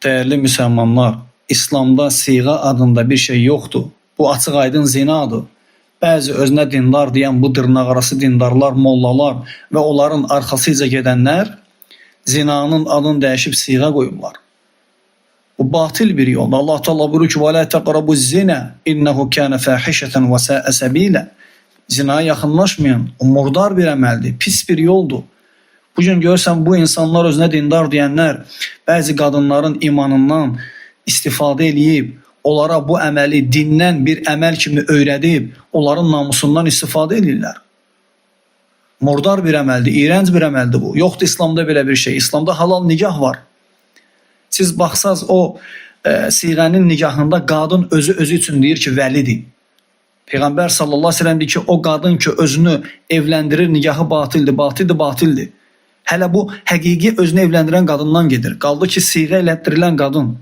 Dəyərli müsəlmanlar, İslamda siğa adında bir şey yoxdur. Bu açıq-aydın zinadır. Bəzi özünə dindar deyən bu dırnaqarası dindarlar, mollalar və onların arxasıca gedənlər zinanın adını dəyişib siğa qoyublar. Bu batil bir yoldur. Allah Teala buyurur ki: "Və la taqrabu zina innehu kana fahişeten və sa'a sabila." Zinaya yaxınlaşmayın. O murdar bir əməldir, pis bir yoldur. Bu gün görürsən bu insanlar özünə dindar deyənlər bəzi qadınların imanından istifadə eləyib, onlara bu əməli dindən bir əməl kimi öyrədib, onların namusundan istifadə eləyirlər. Murdar bir əməldir, iyrənc bir əməldir bu. Yoxdur İslamda belə bir şey. İslamda halal nikah var. Siz baxsaz o siğənin nikahında qadın özü özü üçün deyir ki, vəlidir. Peyğəmbər sallallahu əleyhi və səlləm deyir ki, o qadın ki özünü evləndirir, nikahı batildir, batildir, batildir. Hələ bu həqiqi özünü evləndirən qadından gedir. Qaldı ki, siğə elətdirilən qadın.